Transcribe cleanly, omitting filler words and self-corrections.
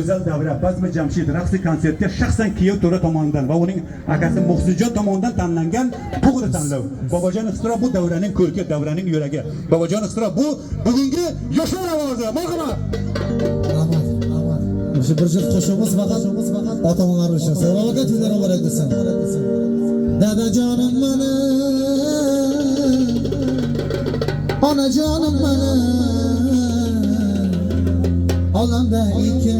Go'zal davra bazmi Jamshid raqsi konsertga shaxsan kuyov to'ra tomonidan va uning akasi Muhsinjon tomonidan tanlangan to'g'ri tanlov. Bobojon Ixtiro bu davraning ko'rki, davraning yuragi. Bobojon Ixtiro bu bugungi yoshlar ovozi. Marhamat. Rahmat, rahmat. O'sha bir juft qo'shig'imiz faqat ota-onalar uchun. Salomat aka, to'ylar muborak bo'lsin. Dadajonim mani, onajonim mani, olamda ikki